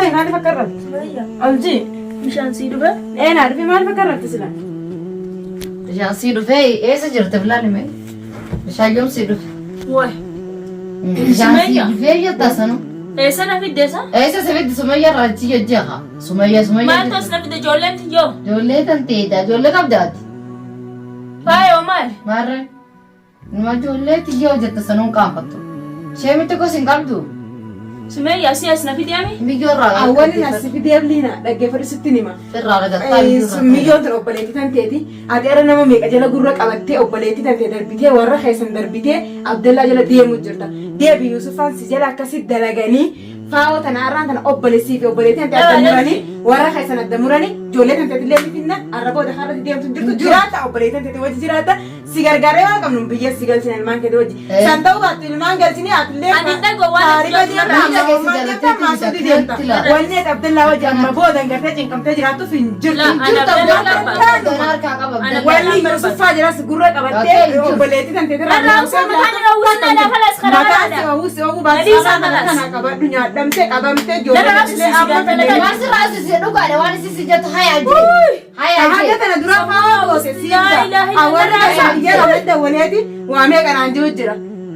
dhufe maaliif akka rafte? Ol jii. Bishaan sii dhufe. Ee naa dhufe maaliif akka rafte sila? Bishaan sii dhufee eessa jirte filaan hime? Bishaan yoom sii dhufe? Way. Bishaan sii Sumayya. dhufee jettaa sanu. Eessa na fidde isa? Eessa si fidde Sumayya irraa achi jejjeeqa. Sumayya Sumayya. Maaltu as na fidde ijoolleen tiyyoo? Ijoollee tan ta'eedha. Ijoollee qabdaati. Faayoo maali? Maarree. Numa ijoollee tiyya hojjette sanuun qaanfattu. Ishee miti kos hin qabdu. Sumayya asii as na fidee ami? Miyyoo irraa Awwalli na si fidee liina dhaggeeffadhu sitti hima. Irraa argattaa miyyoo irraa. Miyyoon tun obboleettii tan teeti. Ati ara nama meeqa jala gurra qabattee obboleettii tan tee darbitee warra keessan darbitee Abdallaa jala deemu jirta. Deebi Yuusufaan si jala akkasi dalaganii faawoo tana arraan tana obboleessii fi obboleettii tan tee adda muranii warra keessan adda muranii ijoollee tan teetillee ni finna arra booda har'atti deemtu jirtu jiraata obboleettii tan teeti wajji jiraata. Si gargaaree waan qabnu biyya si galchina ilmaan keetii wajji. San ta'uu baattu ilmaan galchinee atillee Ani hin dhaga'u waan ati taarifa jettu deemta narraa. amma ammaa deemta ammaa suuti deemta. Wanni ati Abdallaa wajji amma booda gartee cinqamtee jiraattuuf hin jirtu. La, ani Jirtu Abdallaa Abdallaa barbaada. Abdallaa harkaa qaba Ana Abdallaa. Wanni Yuusuffaa jiras gurra qabattee Okei, hin jiru. obboleettii tan teetirraa Narraa usaa mataan irraa uwwisnaa dha kalas karaa Mataan kanaadha. si uwwisi oguu baasii Gadii isaa kana kalas. kana qabadhu nyaadhamte qabamte Narraa ijoollee uwwisi amma Abdallaa. Waan sirraa sisi dhugaadha waan sisi jettu hayaa jee. Hayaa Haga jee. tana dura faa goote Laa ilaaha siidha. Awwarri illallah. keessaa biyya lama dawwaleeti waamee kanaan jiru jira.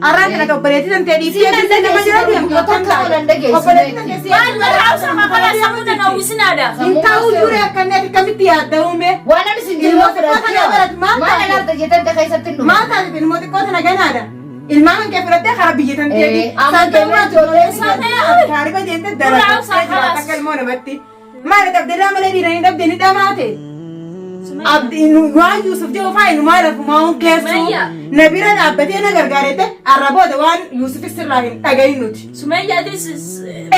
Arraan kana obboleettii tan ta'e dhiiftee Siin biyya nama jira dhageessu, deemtu tokko akkam tokko nan taate. dhageessu. Obboleettii tan ta'e Maal narraa usaa kalas sammuu na uwwisinaadha. Hin ta'uu jure akkanni ati akkamitti yaadda uume. Waan ani sin jiru Ilmoo xiqqoo tana barat maal Maal taate? agarta jettee ta'e keessatti hin dhufu. Maal taate ilmoo xiqqoo tana ganaadha. Ilmaan kan kee fudhattee karaa biyya tan ta'eeti. Eh, amma San ta'uu ijoollee ijoollee taarifa deemtee dalagaa jiraata akka ilmoo namatti. Maali Abdallaa malee dhiira hin dhabde ni dhamaate. Abdi waan Yuusuf jedhu faa inumaa lafumaa hun keessu Sumayya. na bira dhaabbatee na gargaarete arra booda waan Yuusuf sirraa hin dhagahin nuti. Sumayya atis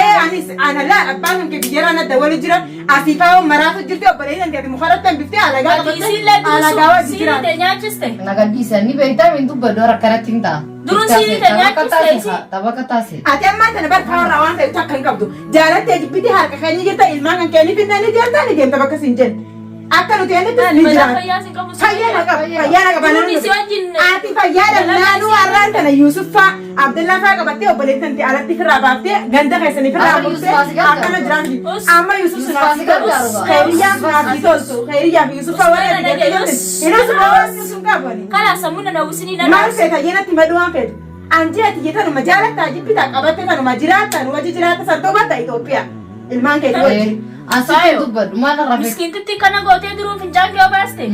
Ee anis ana laa abbaan kan kee biyyarraa na dawwalu jira asii faa maraatu jirti obboleeyyan kan keeti mukarratti hambiftee alagaa ati qabatte isiin laddu alagaa wajji siini jira. ta'e nyaachiste. Na gadhiisa ni beektaa hin dubbadhu har'a akkanatti hin ta'a. Durun siini ta'e nyaachiste isii. Tapha taasise. Ati ammaa tana bar faarraa waan ta'e takka hin qabdu. Jaalattee jibbitee harka keenya jirta ilmaan kan kee ni finna ni deemta ni deemta bakka siin jenne. Akka nuti jennutti ni Mataa jiraata. fayyaa sin qabu. Fayyaa na qaba. Fayyaa na qaba. Durun isii wajjin Ati fayyaa dhabnaanuu har'aan tana Yuusuffaa Abdallaa faa qabattee obboleettan ta'e alatti firraa baaftee ganda keessanii firraa Amma buuftee Yuusuf as gargaaru. akkana jiraan jirti. Us. Amma Yuusuf Yuusuf sunaaf as si toltu. gargaaru. Khayriyyaan sunaaf si toltu. Khayriyyaa fi Yuusuffaa warra ati gartee jirti. Inus waan sun qabani. Kalas sammuu na uwwisinii Maal narraa. feeta jeenatti maduu waan feetu. Anjii ati jee tanuma jaalattaa jibbitaa qabatte tanuma jiraattan wajji jiraatta san tobatta Itoophiyaa. Ilmaan keetii wajji. Asitti dubbadhu maal irra feetu? Miskiintitti kana gootee duruun fincaan kee obaaste.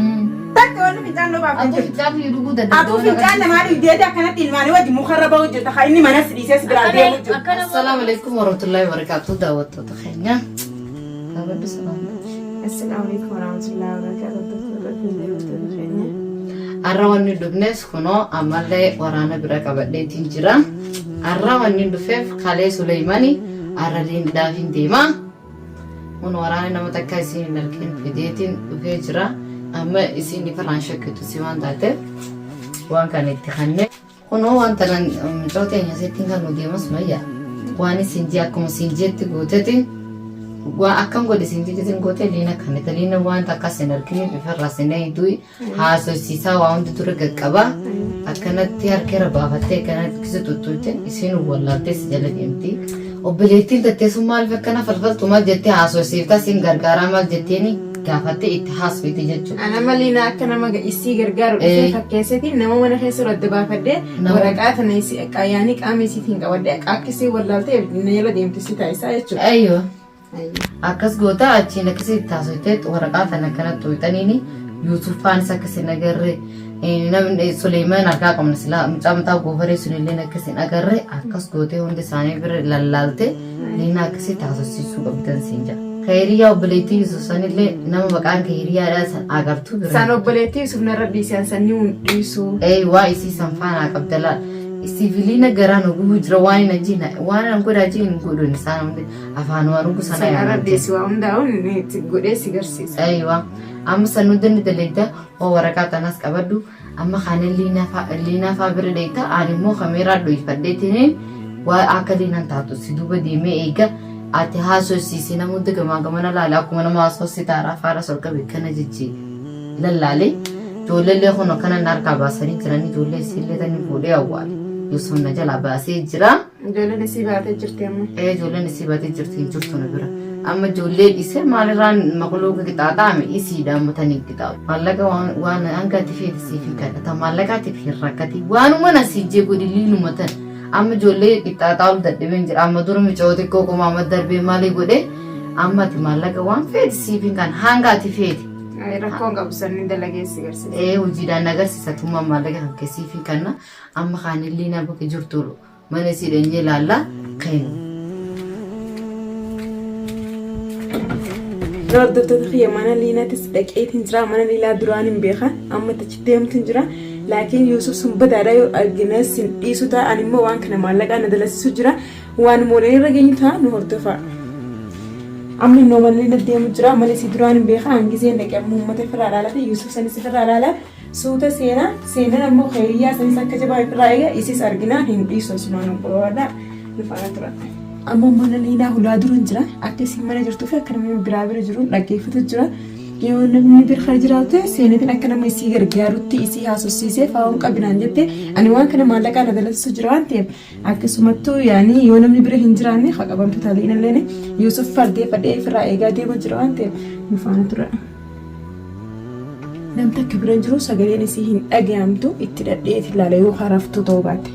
Takka wanni fincaan nu baafte Atuu jirti. fincaan fi dhuguu dadhabdee. Atuu fincaan namaa dhugdeeti akkanatti ilmaanii wajji mukarra bahu jirta. Kan inni manas dhiisee si biraa deemu jirta. Akkana Assalaamu alaikum warahmatullahi wabarakatuh daawwattoota keenya. Daawwadhu salaam. Assalaamu alaikum warahmatullahi wabarakatuh. Har'a wanni dhufnes kunoo ammallee waraana bira qabadheetiin jira. Har'a wanni dhufeef kalee Suleymani har'a liindaaf hin deema. Kun waraana nama takka isin hin argin fideetiin dhufee jira. Amma isin ifirraan shakkitu si waan taateef waan kana itti kannee. Kunoo wanta nan mucoo teenya sittiin kan nu deemas mayya. Waan isin jee akkuma isin jeetti gooteeti. Waa akkam godhe isin jeetti goote liina kan liina waan takka isin arginiif ifirraa isin eegduu haasofsiisaa waa hundi dura qaqqaba. Akkanatti harkeera baafattee akkanatti kisa tuttuutte isin wallaaltee si jala deemti. Obboleettiin tattee sun maaliif akkana falfaltu maal jettee haasofsiifta isin gargaaraa maal jetteeni gaafattee itti haasofte jechuudha. Ana malee akka nama isii gargaaru dhufee fakkeesseetiin nama mana keessa adda baafadhee waraqaa tana isii qaayyaanii qaama isiitiin qabadhee akka isii wallaaltee na jala deemtu si taasisaa jechuudha. Ayyoo. Akkas goota achiin akkasitti taasifteet waraqaa tana akkanatti tuuxaniini Yuusuf faanis akkas hin agarre namni Suleemaan harkaa qabna silaa mucaa mataa goofaree sunillee akkas hin agarre akkas gootee hundi isaanii bira lallaalte liina akkasitti haasofsiisuu qabdan siin jedha. Khayriyaa obboleettii Yuusuf sanillee nama maqaan khayriyaadhaa san agartuu bira. San obboleettii Yuusuf narra dhiise san ni dhiisu. Ee waa isii san faanaa qabda laal. Siviiliina garaa nu gubuu jira waan hin ajjiin waan hin godhaa jiru hin godhuun isaan hundi afaan waan ugu sana San narra yaamte. dhiisi waa hundaa'uun itti godhee si garsiisa. Aywa amma san hundi ni daleedda oo waraqaa tanaas qabadhu amma kanan liinaa faa bira dheeyta ani immoo kameeraa dhoyfadheetiin waa akka liinaan taatu si duuba deemee eega ati haasofsiisi nama hunda gamaa gamana laale akkuma nama haasofsi taaraa faara sol qabe kana jijji lallaale ijoolleellee kun akkana na harkaa baasanii jiranii ijoollee isiillee tani fuudhee awwaale Yusuf na jalaa baasee jira. Ijoolleen isii baatee jirti amma. Ee ijoolleen isii baatee jirti hin jirtu nu bira. Amma ijoollee dhiisee maalirraan maqluuqa qixaaxaame isiidha amma taniin qixaaxu. Maallaqa waan hanga ati feete siif hin kadhata maallaqaatiif hin rakkati waanuma na sii jee godhi liinuma tan. Amma ijoollee qixaaxaa ol dadhabeen jira amma dura micoo xiqqoo qomaa amma darbee maalii godhe amma ati maallaqa waan feete siif hin kan hanga ati feete. Rakkoon qabu sanni dalagee si garsiisa. Ee hojiidhaan agarsiisa tummaa maallaqa kan keessii fi kanna amma kaanillee na bakka jirtu mana isii dheenyee ilaalla kennu. Hordoftoota kiyya mana Liinaatis dhaqeetiin jira. Mana Liilaa duraan hin beeka. Amma achi deemtu jira. Laakiin Yuusuf sun badaadha yoo argines hin dhiisu ta'a. Ani immoo waan kana maallaqaan na dalasiisu jira. Waan mooleen irra geenyu ta'a nu hordofaa. Amma innoo mana Liina deemu jira. Mana isii duraan hin beeka. Hangiseen dhaqee amma uummata ofirraa ilaalate. Yuusuf sanis ofirraa ilaala. Suuta seenaa. Seenaan ammoo keeyyaa sanis akka jabaa ofirraa eega. Isis arginaan hin dhiisu asumaan obbo Nu faana tura. Amma mana Liinaa hulaa duran jira. Akka isin mana jirtuu fi akka namni biraa bira jiru dhaggeeffatu jira. Yoo namni bira jiraatu ta'e seenatiin akka nama isii gargaarutti isii haasofsiisee faa'uun qabinaan jette ani waan kana maallaqaa na dalasisu jira waan ta'eef akkasumattuu yaani yoo namni bira hin jiraanne haa qabamtu ta'a Liinalleen Yuusuf fardee fadhee ofirraa eegaa deema jira waan ta'eef nu faana tura. Namni akka bira hin jiru sagaleen isii hin dhaga'amtu itti dhadheeti ilaala yoo haraftuu ta'uu baate.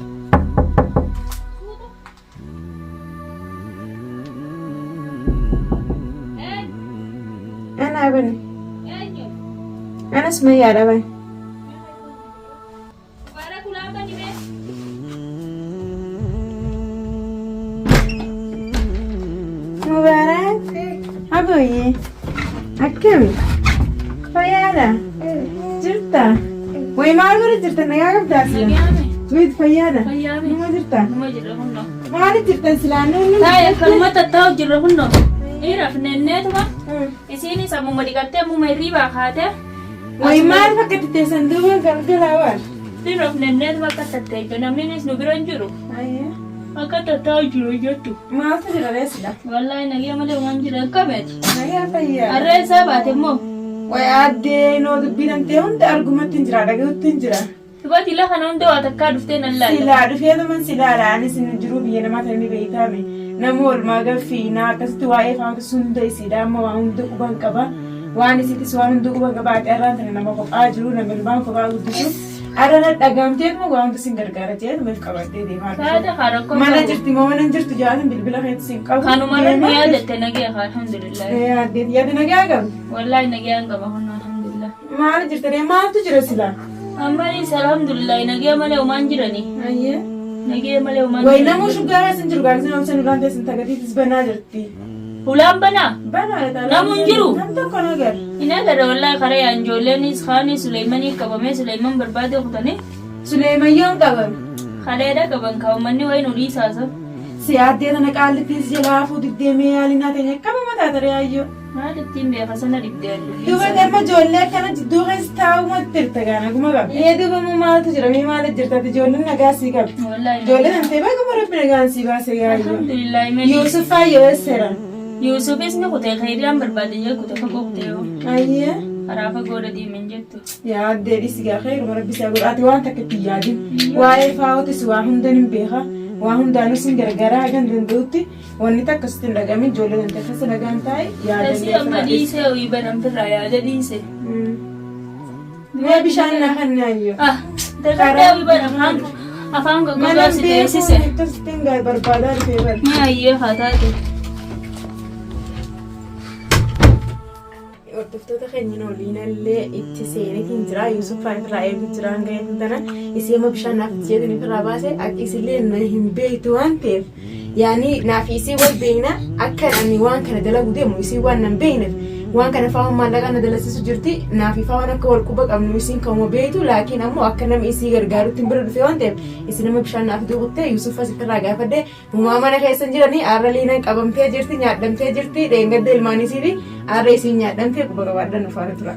Ana bane. Ana Sumayyaadha bane. Mubaarak. Abooyyee. Akkami? Fayyaadha? Jirta? Wayi maal godha jirta? Nagaa qabdaa sila? Wayit fayyaadha? Fayyaame. Numa jirta? Numa jirra kunnoo. Maali jirtan silaa nuuni? Taa'e akkanuma tattaa'u jirra kunnoo. Dhiiraaf nenneetuma isiinis ammuma dhiqattee ammuma hirriibaa kaatee. Wayi maal fakkatti teessan duuba galgalaa waan? Dhiiraaf nenneetuma akka tatteechu namninis nu bira hin jiru. Akka tattaa'u jiru jettu. Maaltu jira reessidha? Wallaahi nagee malee waan jira akkameeti. Nagaa fayyaa. Harree isaa baate immoo. Wayi aaddee noo dubbii namtee hunda argumatti hin jira dhaga'utti hin jira. Dubartii lafa kana hunda waa takkaa dhuftee nan laalla. Silaa dhufee naman silaadha anis hin jiru biyya namaa tan ni beektaame. Nama oolmaa galfiinaa akkasitti waa'ee faatu hunda isiidha amma waa hunda quban qaba. Waan isiitis waan hunda quban qaba ati arraan tana nama kophaa jiru nama ilmaan kophaa guddisu. Arra dhagaamtee kuma waa hunda sin gargaara jee nuuf qabadhee deemaa dhufe. Saada haa rakkoo Mana qabu. jirti moo mana hin jirtu jaatin bilbila keetti sin qabu. Kanumarra nu Deemaa yaadatte nagee haa alhamdulillah. Eh, addee yaada nagaa qabdi. Wallaahi nagee qaba hunnoo alhamdulillah. Maal jirta ree maaltu jira silaa? Ammanis alhamdulillah nagee malee homaan jirani. Ayyee. Nagee malee homaan Wayi jirani. namuu shuggaara isin jiru gaarisin oomshan ulaan teessin tagatiitis banaa jirti. Ulaan banaa? Banaa dha. Namu hin jiru? Nam tokko na gar. Hin agarre wallaahi karaa yaan ijoolleenis kaanii Suleemanii qabamee Suleeman barbaade kutanii Suleeman yoom qabame? kaleedha qaban kaa'umanni wayi nu dhiisaasa. Si addee tana qaallittiis jalaa hafuu diddee mee yaalinaa teenya akkama mataa taree ayyoo. Maal ittiin beeka sana dhibdee addu. Duuba amma ijoollee akkana jidduu keessa taa'uma jirta gaana guma qaba. Ee duuba immoo maaltu jira mee maal jirta ati ijoolleen nagaa sii qabdi. Wallaahi. Ijoolleen antee baga rabbi nagaan sii baase yaayyoo. Alhamdulillah mee. Yuusuf faayyoo eesseera. Yuusufis ni kutee khayriyan barbaade jee kute fagoo kutee yoo. Ayyee. Karaa fagoodha deemen jettu. Yaa addee dhisi gaa khayruma rabbi isaa godha ati waan takka itti hin yaadin. Waa'ee faa'otis waa hundan hin beeka. Waa hundaanuu sin gargaaraa hagan danda'utti wanni takka sitti hin dhagamin ijoollee tante keessa nagaan taa'i yaadallee Tasii amma ofirraa dhiisi. dhiisee ho'i banan firraa yaada dhiise. Mee bishaan naa kan naayyoo. Ah, dargaggaa ho'i banan afaan afaan Mana goggogaa si teessise. beekuu akkasittiin barbaadaa dhufee bara. Mee ayyee haa taate. Hordoftoota keenya waliinallee itti seenetiin jira. Yuusuf faan irraa eegu jira hanga eegu tana. Isii amma bishaan naaf jeetin ofirraa baase akka isillee na hin beektu waan ta'eef. Yaani naaf isii wal beekna akka ani waan kana dalagu deemu isii waan nan beekneef waan kana fa'aa maallaqa na dalasiisu jirti naaf ifaa waan akka wal quba qabnu isiin kanuma beektu laakiin ammoo akka nama isii gargaarutti hin bira dhufe waan ta'eef isin nama bishaan naaf duukuttee Yuusuf asirraa gaafadhe Humaa mana keessa hin jiranii arra liinan qabamtee jirti nyaadhamtee jirti dheengadda ilmaan isiiti arra isiin nyaadhamtee quba qabaadha nu faana tura.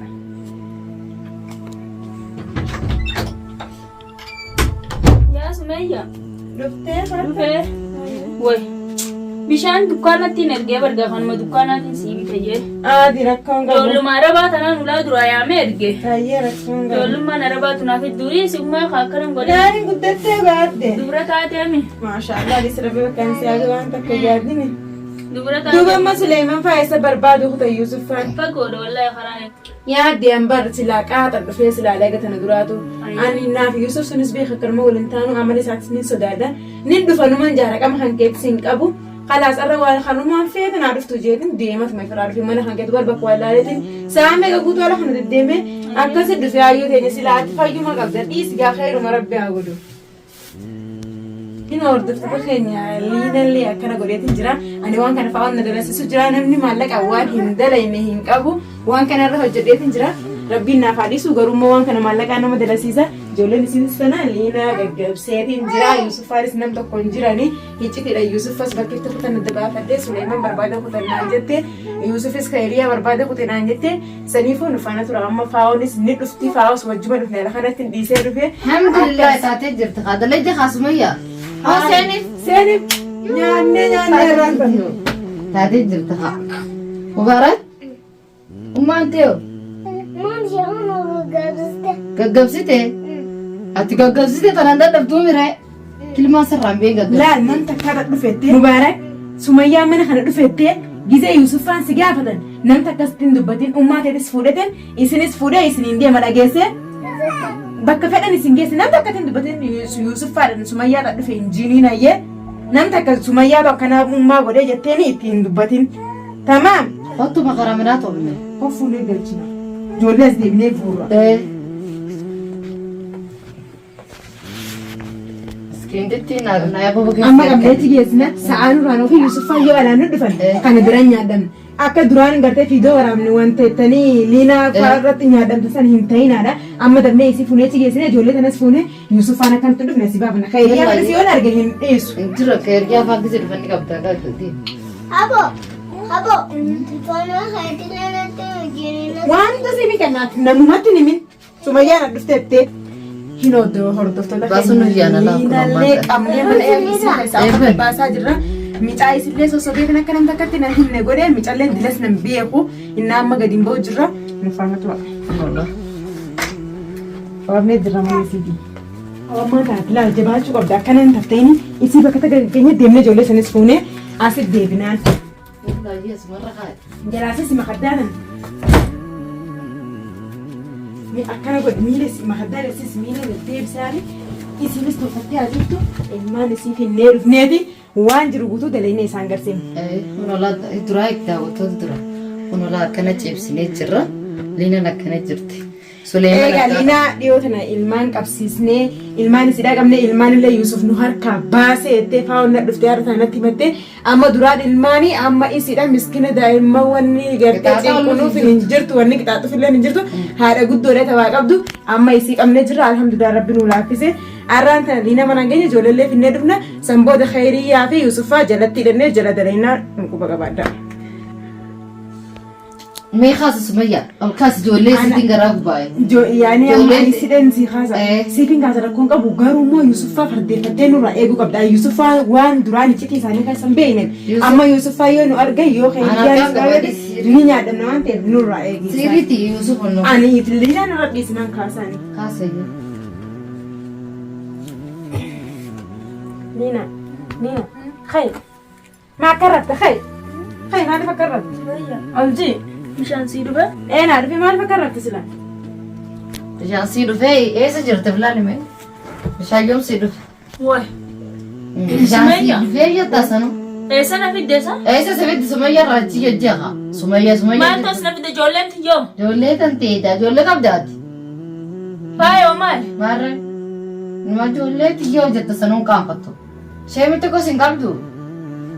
Yaa Sumayya. Dhuftee Dhufee. Way. Bishaan dukkaanatti hin ergee barga kanuma dukkaanaatiin sii bite jee. Aadi rakkoon qabu. Ijoolluma arabaa tanaan ulaa duraa yaamee erge. Baay'ee rakkoon qabu. Ijoollummaan arabaa tunaaf durii summaa kaakkanan godhe. Naani guddattee baadde. Dubra taatee mi? Maashaallah anis rabbi bakka hin siyaadu waan takka yaadnime. Dubra Duuba taatee. amma Suleeman faa eessa barbaadu kuta Yuusuf faan. Fagoodha wallaahi karaan. Yaadde an bar silaa qaaxan dhufee silaa laga tana duraatu. Ani naaf Yuusuf sunis beeka akkanuma waliin taanu amala isaatis nin sodaadha. Nin dhufa numan jaara qama kan keetis hin qabu. Kalaas arra waan kanumaan feete naa dhuftu jeetin deematuma ifirraa dhufe mana kan keetu bar bakka waan laaleetin sa'a meeqa guutuu ala kana deddeeme akkasi dhufe hayyuu teenya silaa ati fayyuma qabda dhiisi gaa kheeruma rabbi haa godhu. Hin hordoftoota keenya liinallee akkana godheetin jira. Ani waan kana fa'aa na dalasisu jira. Namni maallaqa waan hin dalayne hin qabu. Waan kana irra hojjedheetin jira. Rabbiin naaf haa dhiisu garuu immoo waan kana maallaqaa nama dalasiisa. Ijoolleen isinis tana liinaa gaggabseetiin jira. Yuusufaanis nam tokko hin jirani. Hiccitiidha Yuusufas bakkeetti kutan adda baafadhee Suleeman barbaada kutan naan jette. Yuusufis kayriyaa barbaada kute naan jette. Saniifuu nu faana tura amma faa'onis ni dhufti faa'os wajjuma dhufne ala kanatti hin dhiisee dhufe. Alhamdulillah taatee jirti kaa dalayde kaa Sumayyaa. Hoo seeniif. Seeniif nyaannee nyaannee irraan bannu. Taatee jirti kaa. Mubarak. Ummaan teeyo. Maam ishee nu gaggabsite. Gaggabsite. Ati gaggabsite tanaan dadhabduu miree. Kilmaa sirraan bee gaggabsite. Laal nam takka dhufette Mubaarak Sumayyaa mana kana dhufette gizee Yuusuffaan si gaafatan nam takka sitti hin dubbatin ummaa teetis fuudheten isinis fuudhee isiniin deema dhageesse bakka fedhan isin geesse nam takka hin dubbatin Yuusuffaadhaan Sumayyaadhaan dhufe hin jiiniin hayyee nam takka Sumayyaatu akkanaa ummaa godhee jetteeni itti hin dubbatin tamaam. Ottuma karaa manaa toofne. Of fuunee galchina. Ijoollee as deebinee fuurra. Miskiintitti na yaaboo keessa. Amma qabneetti geessina sa'aa nurraan ofii Yuusuffaan yoo alaan nu dhufan kana biraan nyaadhamna. Akka duraan gartee fiidoo waraabne wanta jettanii liinaa fa'aa irratti nyaadhamte san hin ta'inaadha. Amma dabnee isii fuuneetti geessina ijoollee tanas fuune Yuusuffaan akkanatti dhufne si baafna. Kayriyaa kanas yoo arge hin dhiisu. Jira kayriyaa fa'aa gisee dhufanii qabda gaafate. Abo, abo, tola keetii natti hojii Wanta si kennaaf namumatti himin. Sumayyaan as dhufteettee hin hordoftoota Baasuun nu yaana laa kun ammaa liinallee qabnee mana eegsisuu keessaa Eebbe. baasaa jirra. Micaa isillee sossobee kan akka nam takkatti na himne godhee micallee dilas nan beeku inni amma gadi hin ba'u jirra. Nu faana tura. Qabnee jirra mana isiiti. Ammaa taate laal jabaachuu qabda akkana hin tafteeni isii bakka takka keenya deemnee ijoollee sanis fuunee asit deebinaan. Jalaasis makaddaanan. Mi akkana godhi miila si makaddaa sis miila deebisaani isinis tolfattee haa jirtu ilmaan isii finnee dhufneeti waan jiru guutuu dalaynee isaan garsiifne. Kunolaa duraa daawwattoota dura. Kunolaa akkana ceebsinee jirra. Liinan akkana jirti. Suleeman Egaa akka Liinaa dhiyoo tana ilmaan qabsiisnee ilmaan isidhaa qabnee ilmaan illee Yuusuf nu harkaa baasee jettee faa'oon na dhuftee har'a tana natti himattee amma duraan ilmaanii amma isidha miskina daa'imman wanni gartee Qixaaxaa cinqunuuf hin hin jirtu wanni qixaaxuuf illee hin jirtu haadha guddoodha taphaa qabdu amma isii qabnee jirra alhamdulillah rabbi nu laaffise har'aan tana Liinaa mana keenya ijoolleellee finnee dhufna san booda Khayriyaa fi Yuusuffaa jalatti hidhannee jala dalaynaa nu quba qabaadha. Mee kaasa Sumayyaa. Ol kaasi ijoollee isiitiin garaa gubaa'e. Yaani amma Ijoolleen- ani sidhan si kaasa. Eh. Siifin kaasa rakkoon qabu garuu immoo Yuusuffaa fardeeffattee nurraa eeguu qabda. Yuusuffaa waan duraan iccitii isaanii keessa hin beekne. Yuusuf- Amma Yuusuffaa yoo nu argan yoo Anaa keeyyaan kan qabadhe sirii. ni nyaadhamna waan ta'eef nurraa eegi. Sirriitti Yuusuf onnoo. Ani liinaa nurra dhiisnaan kaasaani. Kaasa iyyuu. Liina, Liina, khayi. Ma akka rafte khayi. Khayi maaliif akka rafte? Oljii. Bishaan sii dhufe. Eenaa dhufe maaliif akka rafte sila? Bishaan sii dhufee eessa jirte filaan hime? Bishaan yoom sii dhufe? Waay. Bishaan sii Sumayyaa. dhufee jettaa sanu. Eessa na fidde isa? Eessa si fidde Sumayyaa irraa achi jejjeeqa. Sumayyaa Sumayyaa. Maaltu as na fidde ijoolleen tiyyoo? Ijoollee tan ta'eedha. Ijoollee qabdaati. Faayoo maali? Maarree. Numa ijoollee tiyyoo jetta sanuun qaanfattu. Sheemi tokko sin qabdu.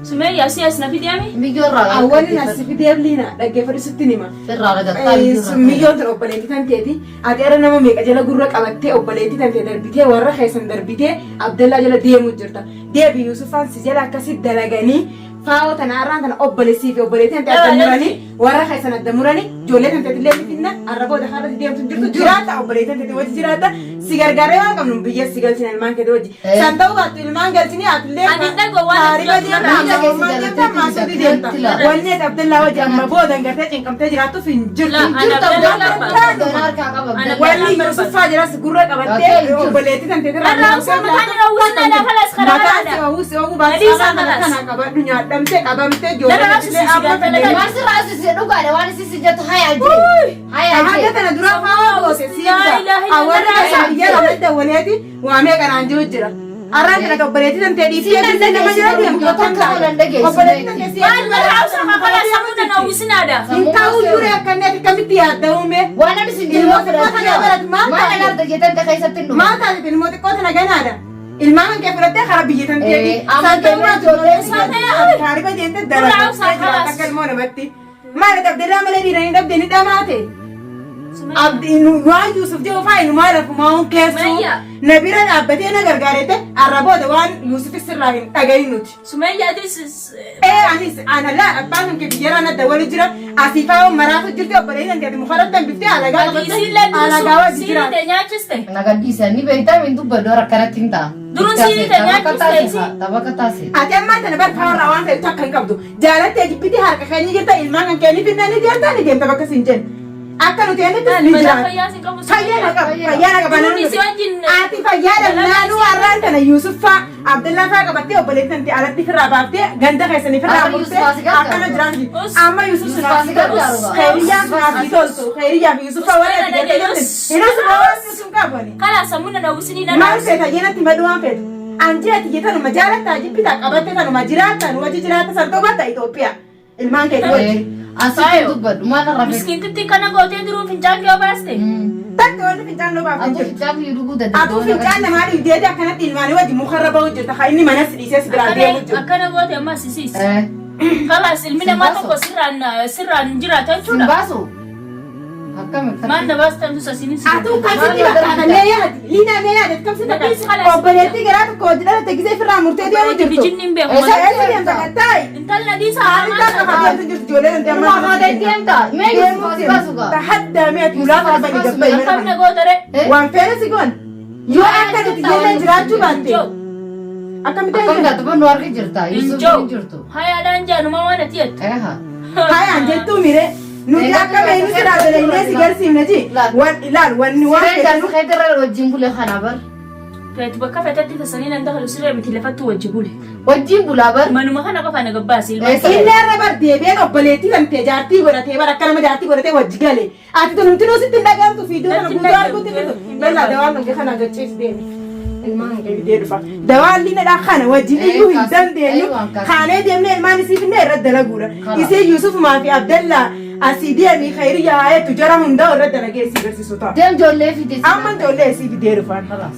Sumayyaa si as na fidde ami? Miyyoo irraa Awwalli as fideef Liina dhaggeeffadhu sitti hima. Irraa argattaa miyyoo irraa. Miyyoon tun obboleettii tan teeti. Ati ara nama meeqa jala gurra qabattee obboleettii tan tee darbitee warra keessan darbitee Abdallaa jala deemuu jirta. Deebi Yuusuffaan si jala akkasi dalaganii Faawoo tana har'aan tana obboleessii fi obboleettii tante adda muranii warra keessan adda muranii ijoollee tante illee ni finna har'a booda har'a deemtu hin jirtu jiraata obboleettii tante wajji jiraata si gargaaree waan qabnu biyya si galchina ilmaan keetii wajji. San ta'uu baattu ilmaan galchinii atillee Ani hin dhaga'u waan ati taariba jettu deemta narraa. amma ammaa deemta amma asii deemta. Wanni ati Abdallaa wajji amma booda gartee cinqamtee jiraattuuf hin jirtu. La, ani Jirtu Abdallaa Abdallaa barbaada. harkaa qaba Ana Abdallaa. Wanni Yuusuffaa jiras gurra qabattee Bakka hin jiru. obboleettii tante irraa Irraa usaa mataan irraa uwwisnaa dha kalas karaa Mataan karaadha. si uwwisi oguu baasii Gadii isaa afaan kana kalas. kana qabadhu nyaadhamte qabamte Narraa uwwisi si gaafata. Waan sirraa asii dhugaadha waan isii si jettu hayaa jee. Hayaa Haga jee. tana dura faa goote Laa siidha. ilaaha illallah. Awwarra keessaa biyya lama dawwaleeti waamee kanaan jiru jira. Arraan kana obboleettii tantee dhiiftee Siin biyya nama jira deemtu Tokko akkam taate? nan dhageessu. Obboleettii tantee si Maal narraa usaa kalas sammuu tana uwwisnaadha. Hin ta'uu jure akkanatti akkamitti yaadda'uume? Waan ani sin jiru Ilmoo xiqqoo tana barat maal Maal taate? agarta jettante keessatti hin dhufu. Maal taate ilmoo xiqqoo tana ganaadha. Ilmaan kan kee fudhattee karaa biyya tanteeti. Eh, amma San ta'uu baatu Isaa taariba deemte Irraa dalagaa usaa jiraata kalas. akka ilmoo namatti. Maal Abdallaa malee dhiiranii dhabdee ni dhamaate. Abdiin waan Yuusuf jedhu faa inumaa lafumaa hun keessu Sumayya. na bira dhaabbatee na gargaarete arra booda waan Yuusuf sirraa hin dhagahin nuti. Sumayya atis Ee anis ana laa abbaan kan kee biyyarraa na dawwalu jira asii faa maraatu jirti obboleeyyan kan keeti mukarratti hambiftee alagaa ati qabatte isiin laddu alagaa wajji siirite jiraata. nyaachiste. Na gadhiisanii beektaa hin dubbadhu har'a akkanatti hin ta'a. Durun siirite nyaachiste isii. Tapha taasise. Ati ammaa tana bar faarraa waan ta'e takka hin qabdu. Jaalattee jibbitee harka keenya jirta ilmaan kan kee ni finna ni deemta ni deemta bakka siin jennu. Akka nuti eenyutti ni Mataa jiraata. fayyaa sin qabu. Fayyaa na qaba fayyaa na qaba Durun namni. isii wajjin Ati fayyaadha naannoo har'aan tana Yuusuffaa Abdallaa faa qabattee obboleettii tanti alatti firraa baaftee ganda keessanii firraa Amma murtee Yuusuf as gargaaru. akkana jiraan Us. amma Yuusuf Yuusuf sunaaf as si toltu gargaaru. Khayriyyaan sunaaf si toltu Khayriyyaa fi Yuusuffaa warra ati gartee jirtin hinus waan Yuusuf qabani. kalas sammuu nana uwwisinii Maal narraa. feeta jeenatti madhu waan feetu. Anjii ati jee tanuma jaalattaa jibbitaa qabattee tanuma jiraattan wajji jiraatta san ta'uu baatta Itoophiyaa. Ilmaan keetii wajji. Asii dubbadhu maal irra feetu? Miskiintitti kana gootee duruun fincaan kee obaaste. Takka wanti fincaan nuu baafte Atuu jirtu. fincaan fi dhuguu dadhabdee. Atuu fincaan namaa dhiibdeeti akkanatti ilmaanii wajji mukarra bahu jirta. Haa inni manas dhiisee si biraa deemu jiru. Akkana goote ammas isiis. Eh. Kalas ilmi namaa Simbaasu. tokko sirraan sirraan jiraata jechuudha. Simbaasu. Akkami? Maal na baastantu sasinis. Atuu kamsitti bakkaata mee yaadi? Liinaa mee yaadi? Kamsitti Nabis bakkaata? kalaas. Obboleettii garaa tokko hojii dhalate gisee firraa murtee deemu jirtu. Bijinni hin beeku. Eessa- Eessa deemta qattaayi? Intala dhiisa Haali hamaa takka deemtu jirtu ijoollee danda'e Ilma haadha deemta. Mee Yuusuf as baasu gaa. Tahaddaa mee ati ulaa kana bani gabbaye mana Akkam kana. na gootere. Waan feene si goon. Yoo akka nuti jennee jiraachuu baatte. Injoo. Akkamitti Akkam jenna? taatu bannu harki jirta. Yuusuf Injoo. hin jirtu. Hayaadhaan jaanuma waan ati jettu. Eha. Hayaan jettuu mire. Nuti akka beeknu silaa dalagnee si garsiifne ji. Wan ilaal wanni waan Siree fedhanu. jaarsa keetirra wajjin bule kana bar. Feetu bakka feetetti tasanii nan dakalu siree miti lafattu wajji bule. Wajjin bulaa bar. Manuma kana qofa na gabbaasi ilma. Eessa? Inni irra bar deebi'een obboleettii tantee jaartii godhatee bar akka nama jaartii godhatee wajji gale. Ati tun hundinuu sitti hin dhaga'amtu fiiduu kana guutuu arguutti hin dhuftu. Bella dawaan hanga kana gachiis deemi. Ilmaan hanga fidee dhufa. Dawaan liinadhaa kana wajjin iyyuu hin dandeenyu. Kaanee deemnee ilmaan isii finnee irra dalaguudha. Isii Yuusufumaa fi Abdallaa asii deemii Khayriyaa haa jettu jara hundaa irra dalagee isii barsiisu ta'a. Deem ijoollee fide. Amma ijoollee isii fidee dhufan. Kalaas.